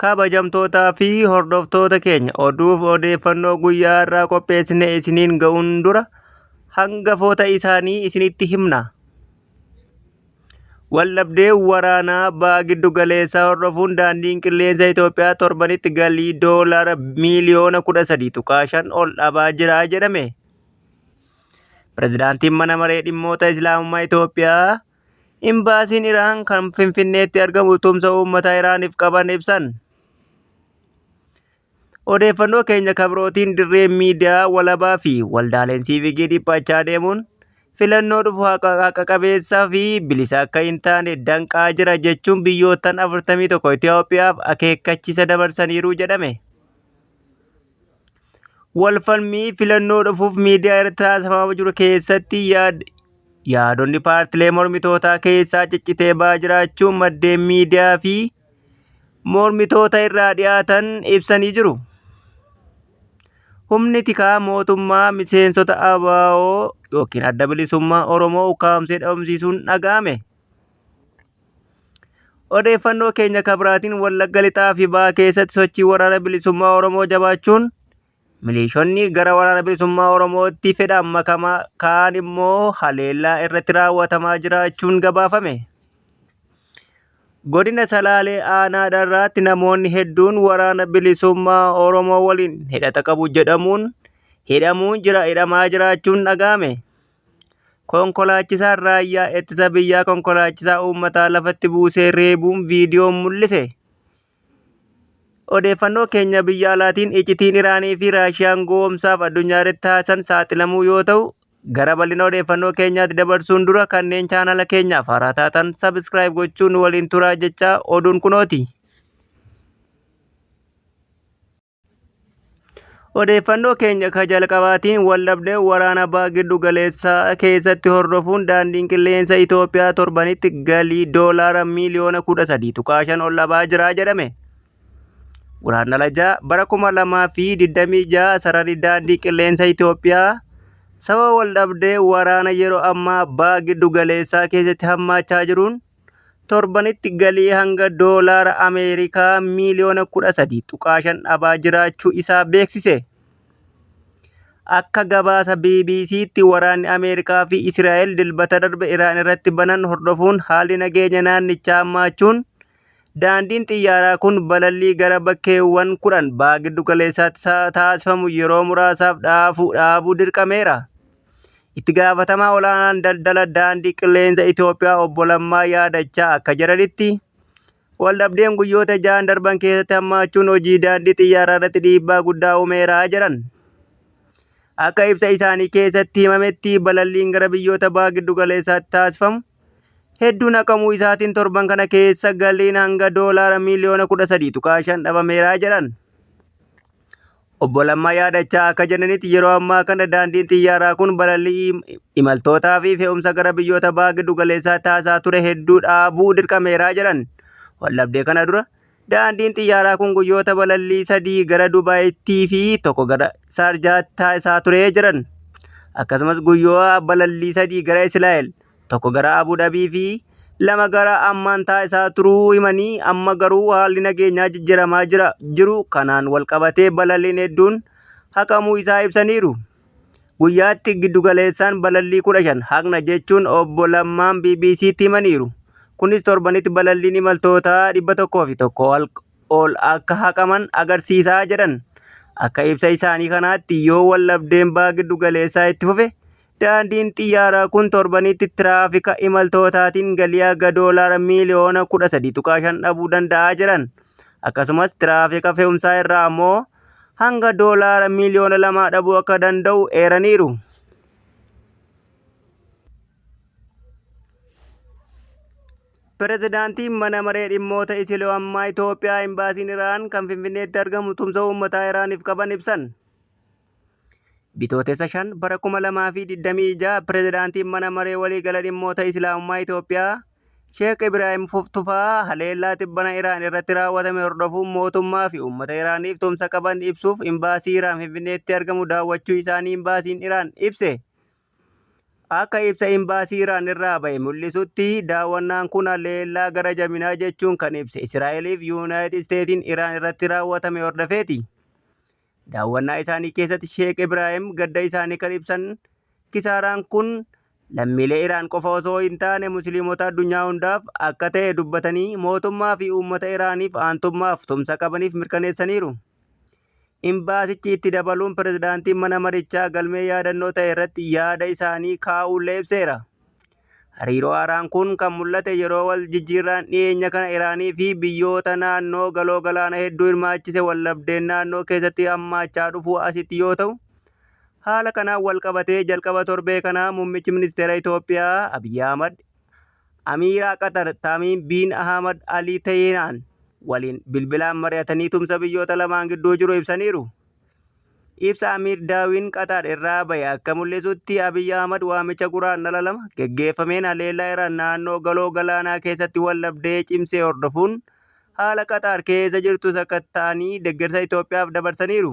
Kabajamtootaa fi hordoftoota keenya oduuf odeeffannoo guyyaa har'aa qopheessine isiniin ga'uun dura hangafoota isaanii isinitti himna. Waldhabdee waraanaa baha giddu galeessaa hordofuun daandiin qilleensa Itoophiyaa torbanitti galii doolaara miiliyoona 13.5 ol dhabaa jira jedhame. Pirezidaantiin Mana Maree Dhimmoota Islaamummaa Itoophiyaa Imbaasiin Iraan kan Finfinneetti argamu tumsa uummata Iraaniif qaban ibsan. Odeeffannoo keenya kabirootiin dirreen miidiyaa walabaa fi waldaaleen siivikii dhiphachaa deemuun filannoo dhufu haqa qabeessaa fi bilisa akka hin taane danqaa jira jechuun biyyoottan 41 Itoophiyaaf akeekkachiisa dabarsaniiru jedhame. Walfalmii filannoo dhufuuf miidiyaa irratti taasifamaa jiru keessatti yaadonni paartilee mormitootaa keessaa ciccitee ba'aa jiraachuu maddeen miidiyaa fi mormitoota irraa dhiyaatan ibsanii jiru. Humni tikaa mootummaa miseensota ABO yookiin Adda Bilisummaa Oromoo ukkaamsee dhabamsiisuun dhaga'ame. Odeeffannoo keenya kabiraatiin Wallagga Lixaa fi Bahaa keessatti sochii waraana bilisummaa Oromoo jabaachuun miliishonni gara waraana bilisummaa Oromootti fedhaan makamaa kaan immoo haleellaa irratti raawwatamaa jiraachuun gabaafame. Godina Salaalee aanaa Dharraatti namoonni hedduun waraana bilisummaa Oromoo waliin hidhata qabu jedhamuun hidhamuun jira hidhamaa jiraachuun dhaga'ame. Konkolaachisaan raayyaa ittisa biyyaa konkolaachisaa uummataa lafatti buusee reebuun viidiyoon mul'ise. Odeeffannoo keenya biyya alaatiin iccitiin Iraanii fi Raashiyaan gowwoomsaaf addunyaa irratti taasisan saaxilamuu yoo ta'u, gara bal'ina odeeffannoo keenyaatti dabarsuun dura kanneen chaanala keenyaaf haaraa taatan sabiskiraayib gochuun waliin turaa jechaa oduun kunooti. Odeeffannoo keenya ka jalqabaatiin waldhabdee waraana baha giddu galeessaa keessatti hordofuun daandiin qilleensa Itoophiyaa torbanitti galii doolaara miiliyoona 13.5 ol dhabaa jira jedhame. Guraandhala 6 bara 2026 sararri daandii qilleensa Itoophiyaa sababa waldhabdee waraana yeroo ammaa baha giddu galeessaa keessatti hammaachaa jiruun torbanitti galii hanga doolaara Ameerikaa miiliyoona 13.5 dhabaa jiraachuu isaa beeksise. Akka gabaasa BBCtti waraanni Ameerikaa fi Israa'el dilbata darbe Iraan irratti banan hordofuun haalli nageenya naannichaa hammaachuun daandiin xiyyaaraa kun balallii gara bakkeewwan 10 baha giddu galeessaatti taasifamu yeroo muraasaaf dhaabuu dirqameera. Itti gaafatamaa olaanaan daldala daandii qilleensa Itoophiyaa obbo Lammaa Yaadachaa akka jedhanitti, waldhabdeen guyyoota ja'an darban keessatti hammaachuun hojii daandii xiyyaaraa irratti dhiibbaa guddaa uumeera jedhan. Akka ibsa isaanii keessatti himametti balalliin gara biyyoota baha giddugaleessaatti taasifamu hedduun haqamuu isaatiin torban kana keessa galiin hanga doolaara miiliyoona 13.5 dhabameera jedhan. Obbo Lammaa Yaadachaa akka jedhanitti yeroo ammaa kana daandiin xiyyaaraa kun balallii imaltootaa fi fe'umsa gara biyyoota baha giddu galeessaa taasisaa ture hedduu dhaabuu dirqameeraa jedhan. Waldhabdee kana dura daandiin xiyyaaraa kun guyyoota balallii sadii gara Dubaayittii fi tokko gara Saarjaatti taasisaa ture jedhan. Akkasumas guyyoota balallii sadii gara Israa'el tokko gara Abu Dhabii fi lama gara Ammaan taasisaa turuu himanii amma garuu haalli nageenyaa jijjiiramaa jira jiru kanaan walqabatee balalliin hedduun haqamuu isaa ibsaniiru. Guyyaatti giddugaleessaan balallii 15 haqna jechuun obbo Lammaan BBCtti himaniiru. Kunis torbanitti balalliin imaltootaa 101 ol akka haqaman agarsiisa jedhan. Akka ibsa isaanii kanaatti yoo waldhabdeen baha giddugaleessaa itti fufe Daandiin xiyyaaraa kun torbanitti tiraafika imaltootaatiin galii haga doolaara miiliyoona 13.5 dhabuu danda'a jedhan. Akkasumas tiraafika fe'umsaa irraa ammoo hanga doolaara miiliyoona 2 dhabuu akka danda'u eeraniiru. Pirezidaantiin Mana Maree Dhimmoota Islaamaa Itoophiyaa Imbaasiin Iraan kan Finfinneetti argamu tumsa uummataa Iraaniif qaban ibsan. Bitootessa 5 bara 2026 Pirezidaantiin Mana Maree Waliigala Dhimmoota Islaamummaa Itoophiyaa Sheek Ibraahim Tufaa haleellaa tibbana Iraan irratti raawwatame hordofuun mootummaa fi uummata Iraaniif tumsa qaban ibsuuf Imbaasii Iraan Finfinneetti argamu daawwachuu isaanii Imbaasiin Iraan ibse. Akka ibsa Imbaasii Iraan irraa ba'e mul'isutti daawwannaan kun haleellaa gara jabinaa jechuun kan ibse Israa'eliif Yuunaayitid Isteetiin Iraan irratti raawwatame hordofeeti. Daawwannaa isaanii keessatti Sheek Ibraahim gadda isaanii kan ibsan kisaaraan kun lammiilee Iraan qofa osoo hin taane Musliimota addunyaa hundaaf akka ta'e dubbatanii mootummaa fi uummata Iraaniif aantummaaf tumsa qabaniif mirkaneessaniiru. Imbaasichi itti dabaluun pirezidaantiin mana marichaa galmee yaadannoo ta'e irratti yaada isaanii kaa'uullee ibseera. Hariiroo haaraan kun kan mul'ate yeroo wal jijjiirraan dhiyeenya kana Iraanii fi biyyoota naannoo galoo galaana hedduu hirmaachise waldhabdeen naannoo keessatti hammaachaa dhufuu asitti yoo ta'u, haala kanaan wal qabatee jalqaba torbee kanaa muummichi ministeera Itoophiyaa Abiy Ahmad Amiiraa Qatar Taamiim Biin Ahmad Alii Tahiinaan waliin bilbilaan mari'atanii tumsa biyyoota lamaan gidduu jiru ibsaniiru. Ibsa Amiir Daawin Qatar irraa bahe akka mul'isutti Abiy Ahmad waamicha Guraandhala 2 geggeeffameen haleellaa Iraan naannoo galoo galaanaa keessatti waldhabdee cimsee hordofuun haala Qatar keessa jirtu sakatta'anii deggersa Itoophiyaaf dabarsaniiru.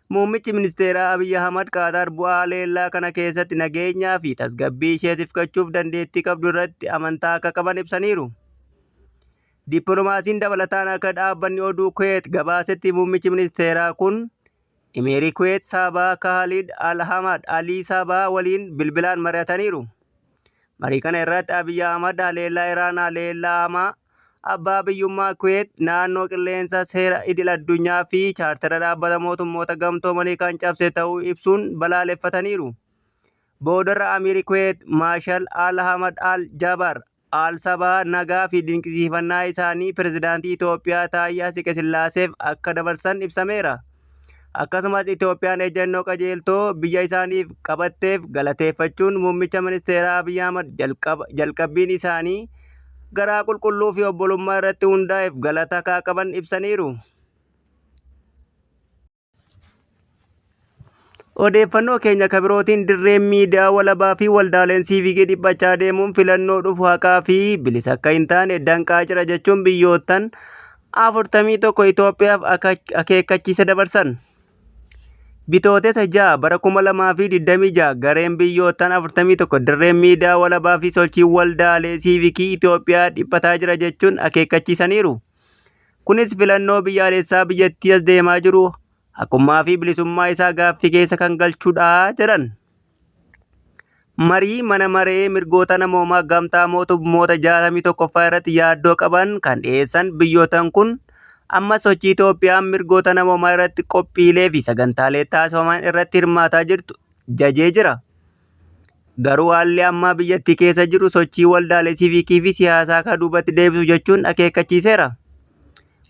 Muummichi Ministeeraa Abiy Ahmad Qaataar bu'aa haleellaa kana keessatti nageenyaa fi tasgabbii ishee tifkachuuf dandeettii qabdu irratti amantaa akka qaban ibsaniiru. Dippiloomaasiin dabalataan akka dhaabbanni oduu Kuweet gabaasetti muummichi ministeeraa kun Imiirii Kuweet Saabaa Kaalid Al-Hamad Alii Saabaa waliin bilbilaan mari'ataniiru. Marii kana irratti Abiy Ahmad haleellaa Iraan haleellaa hamaa Abbaa biyyummaa Kuweet naannoo qilleensa seera idil addunyaa fi chaartara dhaabbata mootummoota gamtoomanii kan cabse ta'uu ibsuun balaaleffataniiru. Boodarra Amiiri Kuweet Maashal Al Hamad Al Jabar Al Sabaa nagaa fi dinqisiifannaa isaanii pirezidaantii Itoophiyaa Taayyee Atsiqesillaaseef akka dabarsan ibsameera. Akkasumas Itoophiyaan ejjennoo qajeeltoo biyya isaaniif qabatteef galateeffachuun muummicha ministeeraa Abiy Ahmad jalqabbiin isaanii garaa qulqulluu fi obbolummaa irratti hundaa'eef galata akka qaban ibsaniiru. Odeeffannoo keenya ka birootiin dirreen miidiyaa walabaa fi waldaaleen siivikii dhiphachaa deemuun filannoo dhufu haqaa fi bilisa akka hin taane danqaa jira jechuun biyyoottan 41 Itoophiyaaf akeekkachiisa dabarsan. Bitootessa 6 bara 2026 gareen biyyoottan 41 dirreen miidiyaa walabaa fi sochiin waldaalee siivikii Itoophiyaa dhiphataa jira jechuun akeekkachiisaniiru. Kunis filannoo biyyaalessaa biyyattii as deemaa jiru haqummaa fi bilisummaa isaa gaaffii keessa kan galchudha jedhan. Marii mana maree mirgoota namoomaa gamtaa mootummoota 61ffaa irratti yaaddoo qaban kan dhiyeessan biyyootan kun amma sochii Itoophiyaan mirgoota namoomaa irratti qophiilee fi sagantaalee taasifaman irratti hirmaataa jirtu jajee jira. Garuu haalli ammaa biyyattii keessa jiru sochii waldaalee siiviikii fi siyaasaa kan duubatti deebisu jechuun akeekkachiiseera.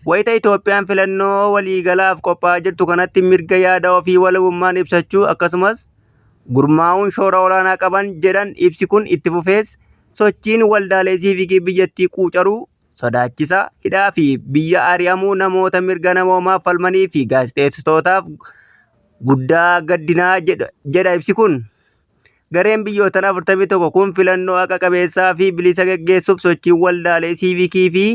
Wayita Itoophiyaan filannoo waliigalaaf qophaa'aa jirtu kanatti mirga yaada ofii walabummaan ibsachuu akkasumas gurmaa'uun shoora olaanaa qaban jedhan ibsi kun itti fufees sochiin waldaalee siivikii biyyattii quucaruu, sodaachisa, hidhaa fi biyya ari'amuu namoota mirga namoomaaf falmanii fi gaazexeessitootaaf guddaa gaddinaa jedha ibsi kun. Gareen biyyootan 41 kun filannoo haqa qabeessaa fi bilisa gaggeessuuf sochiin waldaalee siivikii fi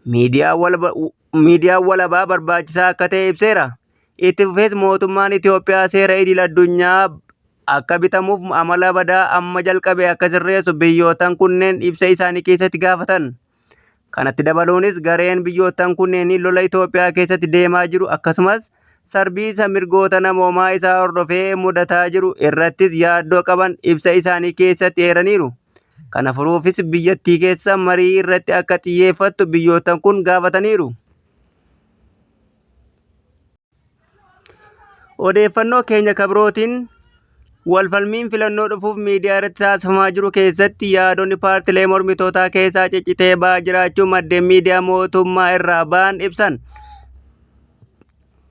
Miidiyaan walabaa barbaachisaa akka ta'e ibseera. Itti fufees mootummaan Itoophiyaa seera idil addunyaa akka bitamuuf amala badaa amma jalqabe akka sirreessu biyyootan kunneen ibsa isaanii keessatti gaafatan. Kanatti dabaluunis gareen biyyoottan kunneenii lola Itoophiyaa keessatti deemaa jiru akkasumas sarbiisa mirgoota namoomaa isaa hordofee mudataa jiru irrattis yaaddoo qaban ibsa isaanii keessatti eeraniiru. Kana furuufis biyyattii keessa marii irratti akka xiyyeeffattu biyyoottan kun gaafataniiru. Odeeffannoo keenya kabirootiin walfalmiin filannoo dhufuuf miidiyaa irratti taasifamaa jiru keessatti yaadonni paartilee mormitootaa keessaa ciccitee ba'aa jiraachuu maddeen miidiyaa mootummaa irraa ba'an ibsan.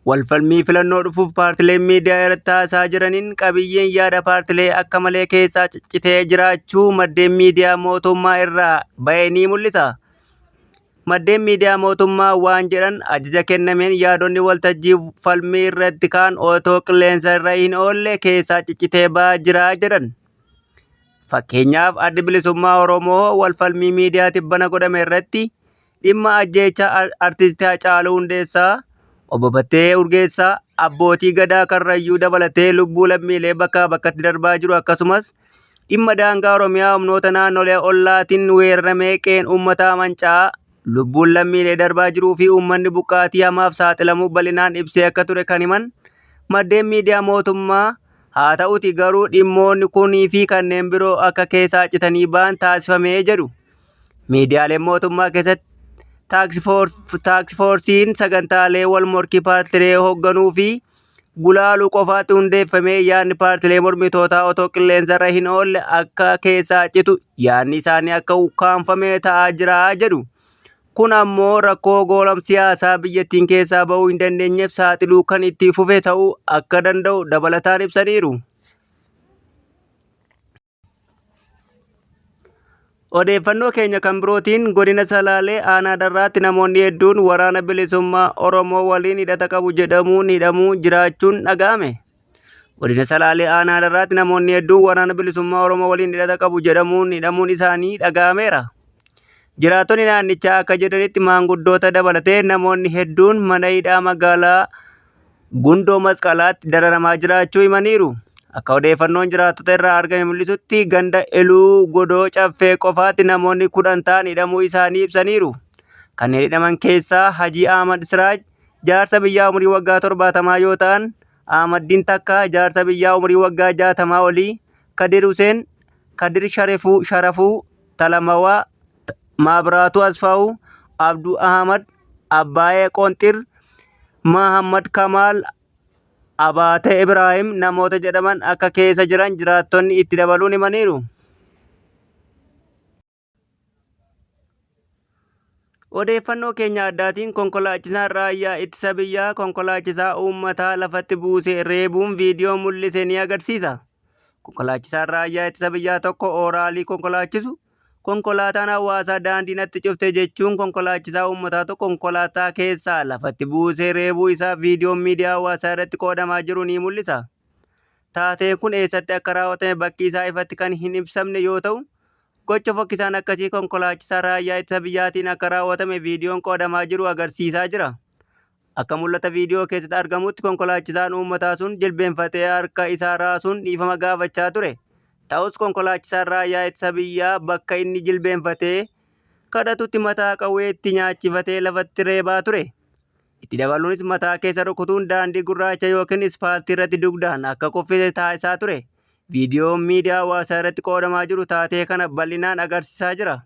Walfalmii filannoo dhufuuf paartileen miidiyaa irratti taasisaa jiraniin qabiyyeen yaada paartilee akka malee keessaa ciccitee jiraachuu maddeen miidiyaa mootummaa irraa ba'e ni mul'isa. Maddeen miidiyaa mootummaa waan jedhan ajaja kennameen yaadonni waltajjii falmii irratti ka'an otoo qilleensa irra hin oolle keessaa ciccitee ba'aa jira jedhan. Fakkeenyaaf Addi Bilisummaa Oromoo walfalmii miidiyaa tibbana godhame irratti Dhimma ajjeechaa Artisti Hacaaluu Hundeessaa, Obbo Battee Urgeessaa, abbootii Gadaa Karrayyuu dabalatee lubbuu lammiilee bakkaa bakkatti darbaa jiru akkasumas dhimma daangaa Oromiyaa humnoota naannolee ollaatiin weeraramee qe'een uummataa manca'aa, lubbuun lammiilee darbaa jiruu fi uummanni buqqaatii hamaaf saaxilamuu bal'inaan ibsee akka ture kan himan maddeen miidiyaa mootummaa haa ta'uti garuu dhimmoonni kunii fi kanneen biroo akka keessaa citanii ba'an taasifamee jedhu. Miidiyaaleen mootummaa keessatti taaksifoorsiin sagantaalee wal morkii paartilee hoogganuu fi gulaaluu qofaatti hundeeffamee yaadni paartilee mormitootaa otoo qilleensarra hin oolle akka keessaa citu yaadni isaanii akka ukkaamfame ta'aa jira jedhu. Kun ammoo rakkoo goolam siyaasaa biyyattiin keessaa ba'uu hin dandeenyeef saaxiluu kan itti fufe ta'uu akka danda'u dabalataan ibsaniiru. Odeeffannoo keenya kan birootiin godina Salaalee aanaa Darraatti namoonni hedduun waraana bilisummaa Oromoo waliin hidhata qabu jedhamuun hidhamuu jiraachuun dhaga'ame. Godina Salaalee aanaa Darraatti namoonni hedduun waraana bilisummaa Oromoo waliin hidhata qabu jedhamuun hidhamuun isaanii dhaga'ameera. Jiraattonni naannichaa akka jedhanitti maanguddoota dabalatee namoonni hedduun mana hidhaa magaalaa Gundoo Masqalaatti dararamaa jiraachuu himaniiru. Akka odeeffannoon jiraattota irraa argame mul'isutti ganda Iluu Godoo Caffee qofaatti namoonni 10 ta'an hidhamuu isaanii ibsaniiru. Kanneen hidhaman keessaa Hajii Ahmad Siraaj jaarsa biyyaa umurii waggaa 70 yoo ta'an, Ahmaddiin Takkaa jaarsa biyyaa umurii waggaa 60 olii, Kadir Huseen, Kadir Sharifuu, Sharafuu, Talamawaa, Maabraatuu Asfaawu, Abduu Ahmad, Abbaayee Qonxir, Mahammad Kamaal, Abaatee Ibraahim namoota jedhaman akka keessa jiran jiraattonni itti dabaluun himaniiru. Odeeffannoo keenya addaatiin konkolaachisaan raayyaa ittisa biyyaa konkolaachisaa uummataa lafatti buuse reebuun viidiyoo mul'ise ni agarsiisa. Konkolaachisaan raayyaa ittisa biyyaa tokko ooraalii konkolaachisu Konkolaataan hawaasaa daandii natti cufte jechuun konkolaachisaa uummataa tokko konkolaataa keessaa lafatti buusee reebuu isaa viidiyoon miidiyaa hawaasaa irratti qoodamaa jiru ni mul'isa. Taateen kun eessatti akka raawwatame bakki isaa ifatti kan hin ibsamne yoo ta'u, gocha fokkisaan akkasii konkolaachisaa raayyaa ittisa biyyaatiin akka raawwatame viidiyoon qoodamaa jiru agarsiisaa jira. Akka mul'ata viidiyoo keessatti argamutti konkolaachisaan uummataa sun jilbeenfatee harka isaa raasuun dhiifama gaafachaa ture. Ta'us konkolaachisaan raayyaa ittisa biyyaa bakka inni jilbeenfatee kadhatutti mataa qawweetti nyaachifatee lafatti reebaa ture. Itti dabaluunis mataa keessa rukutuun daandii gurraacha yookiin ispaaltii irratti dugdaan akka kuffise taasisaa ture. Viidiyoon miidiyaa hawaasaa irratti qoodamaa jiru taatee kana bal'inaan agarsiisaa jira.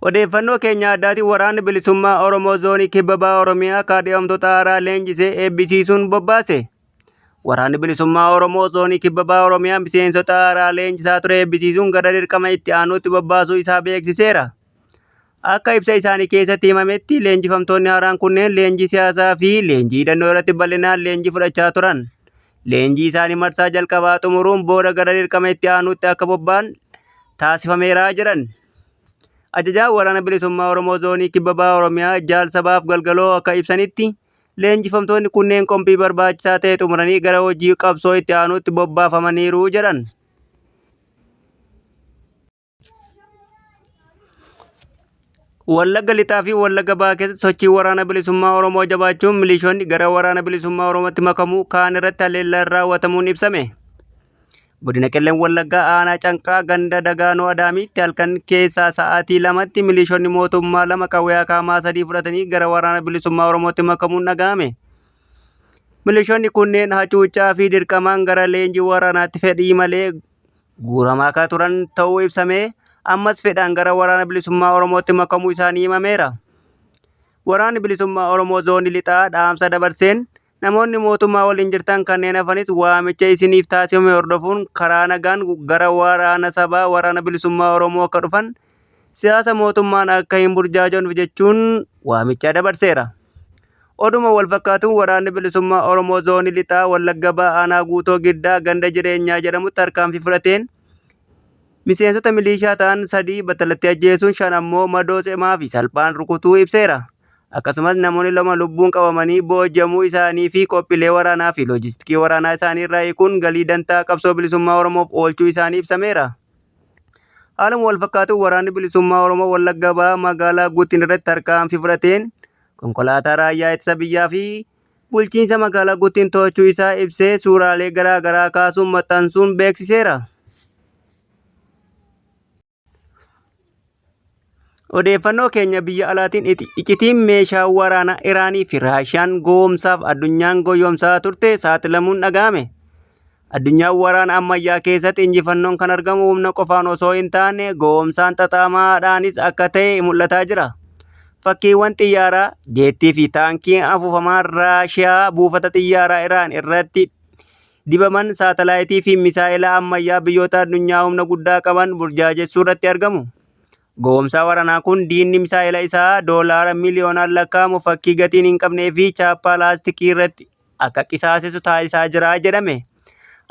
Odeeffannoo keenya addaatiin Waraanni Bilisummaa Oromoo Zoonii Kibba Baha Oromiyaa kaadhimamtoota haaraa leenjisee eebbisiisuun bobbaase. Waraanni Bilisummaa Oromoo Zoonii Kibba Baha Oromiyaa miseensota haaraa leenjisaa ture eebbisiisuun gara dirqama itti aanuutti bobbaasuu isaa beeksiseera. Akka ibsa isaanii keessatti himametti leenjifamtoonni haaraan kunneen leenjii siyaasaa fi leenjii hidhannoo irratti bal'inaan leenjii fudhachaa turan. Leenjii isaanii marsaa jalqabaa xumuruun booda gara dirqama itti aanuutti akka bobba'an taasifameera jedhan. Ajajaan Waraana Bilisummaa Oromoo Zoonii Kibba Baha Oromiyaa Jaal Sabaaf Galgaloo akka ibsanitti leenjifamtoonni kunneen qophii barbaachisaa ta'e xumuranii gara hojii qabsoo itti aanuutti bobbaafamaniiru jedhan. Wallagga Lixaa fi Wallagga Bahaa keessatti sochiin waraana bilisummaa Oromoo jabaachuun milishoonni gara waraana bilisummaa Oromootti makamuu kaan irratti haleellaan raawwatamuun ibsame. Godina Qellem Wallaggaa aanaa Canqaa ganda Dagaanoo Adaamiitti halkan keessaa sa'aatii 2tti milishoonni mootummaa 2 qawwee akaamaa 3 fudhatanii gara waraana bilisummaa Oromootti makamuun dhaga'ame. Milishoonni kunneen hacuuccaa fi dirqamaan gara leenjii waraanaatti fedhii malee guuramaa akka turan ta'uu ibsamee ammas fedhaan gara waraana bilisummaa Oromootti makamuu isaanii himameera. Waraanni bilisummaa Oromoo zoonii lixaa dhaamsa dabarseen namoonni mootummaa waliin jirtan kanneen hafanis waamicha isiniif taasifame hordofuun karaa nagaan gara waraana sabaa waraana bilisummaa Oromoo akka dhufan siyaasa mootummaan akka hin burjaajonf jechuun waamicha dabarseera. Oduma wal fakkaatuun Waraanni Bilisummaa Oromoo Zoonii Lixaa Wallagga Bahaa Aanaa Guutoo Giddaa ganda Jireenyaa jedhamutti tarkaanfii fudhateen miseensota miliishaa ta'an 3 battalatti ajjeesuun 5 ammoo madoo cimaa fi salphaan rukutuu ibseera. Akkasumas namoonni 2 lubbuun qabamanii booji'amuu isaanii fi qophiilee waraanaa fi loojistikii waraanaa isaanii irraa hiikuun galii dantaa qabsoo bilisummaa Oromoof oolchuu isaanii ibsameera. Haaluma wal fakkaatuun waraanni bilisummaa Oromoo Wallagga Bahaa magaalaa Guutin irratti tarkaanfii fudhateen konkolaataa raayyaa ittisa biyyaa fi bulchiinsa magaalaa Guutin to'achuu isaa ibsee suuraalee garaa garaa kaasuun maxxansuun beeksiseera. Odeeffannoo keenya biyya alaatiin icitiin meeshaa waraanaa Iraanii fi Raashiyaan gowwoomsaaf addunyaan goyyomsaa turte saaxilamuun dhaga'ame. Addunyaan waraana ammayyaa keessatti injifannoon kan argamu humna qofaan osoo hin taane gowwoomsaan xaxamaadhaanis akka ta'e mul'ataa jira. Fakkiiwwan xiyyaaraa, jeettii fi taankii afuufamaa Raashiyaa buufata xiyyaaraa Iraan irratti dibaman saatalaayitii fi misaa'ela ammayyaa biyyoota addunyaa humna guddaa qaban burjaajessuu irratti argamu. Gowwomsaa waraanaa kun diinni misaa'ela isaa doolaara miliyoonaan lakkaa'amu fakkii gatiin hin qabnee fi chaappaa laastikii irratti akka qisaasessu taasisaa jira jedhame.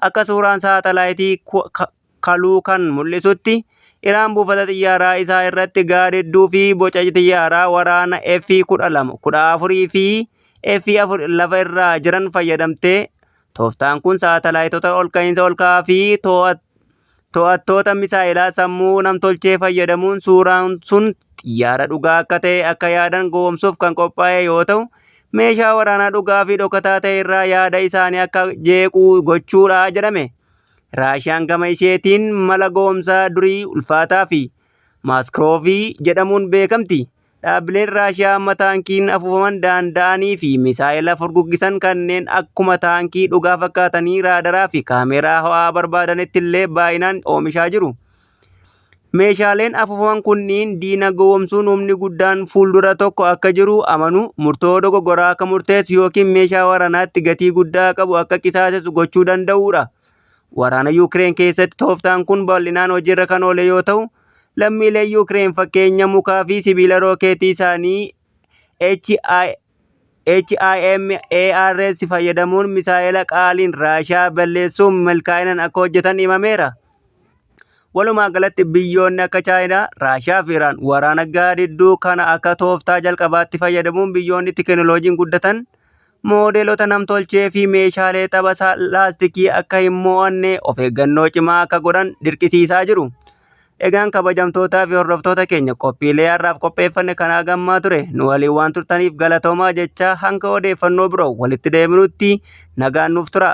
Akka suuraan saatalaayitii kaluu kan mul'isutti Iraan buufata xiyyaaraa isaa irratti gaadidduu fi boca xiyyaaraa waraana F-12, 14 fi F-4 lafa irraa jiran fayyadamtee tooftaan kun saatalaayitota olka'iinsa olka'aa fi to'attoota misaa'ilaa sammuu namtolchee fayyadamuun suuraan sun xiyyaara dhugaa akka ta'e akka yaadan gowwomsuuf kan qophaa'e yoo ta'u meeshaa waraanaa dhugaa fi dhokataa ta'e irraa yaada isaanii akka jeequu gochuudha jedhame. Raashiyaan gama isheetiin mala gowwomsaa durii ulfaataa fi maaskroovii jedhamuun beekamti. Dhaabbileen Raashiyaa amma taankiin afuufaman danda'anii fi misaa'ela furguggisan kanneen akkuma taankii dhugaa fakkaatanii raadaraa fi kaameeraa ho'aa barbaadanitti illee baay'inaan oomishaa jiru. Meeshaaleen afuufaman kunniin diina gowwomsuun humni guddaan fuuldura tokko akka jiru amanu, murtoo dogoggoraa akka murteessu yookiin meeshaa waraanaatti gatii guddaa qabu akka qisaasesu gochuu danda'uudha. Waraana Yuukireen keessatti tooftaan kun bal'inaan hojiirra kan oole yoo ta'u, lammiileen Yuukireen fakkeenya mukaa fi sibiila rookeetii isaanii HIMARS fayyadamuun misaa'ela qaaliin Raashiyaa balleessuun milkaa'inaan akka hojjetan himameera. Walumaa galatti biyyoonni akka Chaayinaa, Raashiyaa fi Iraan waraana gaadidduu kana akka tooftaa jalqabaatti fayyadamuun biyyoonni teekinooloojiin guddatan moodeelota namtolchee fi meeshaalee tapha laastikii akka hin mo'anne of eeggannoo cimaa akka godhan dirqisiisaa jiru. Egaan kabajamtootaa fi hordoftoota keenya qophiilee har'aaf qopheeffanne kanaa gammaa ture nu waliin waan turtaniif galatoomaa jechaa hanga odeeffannoo biroo walitti deebinutti nagaan nuuf tura.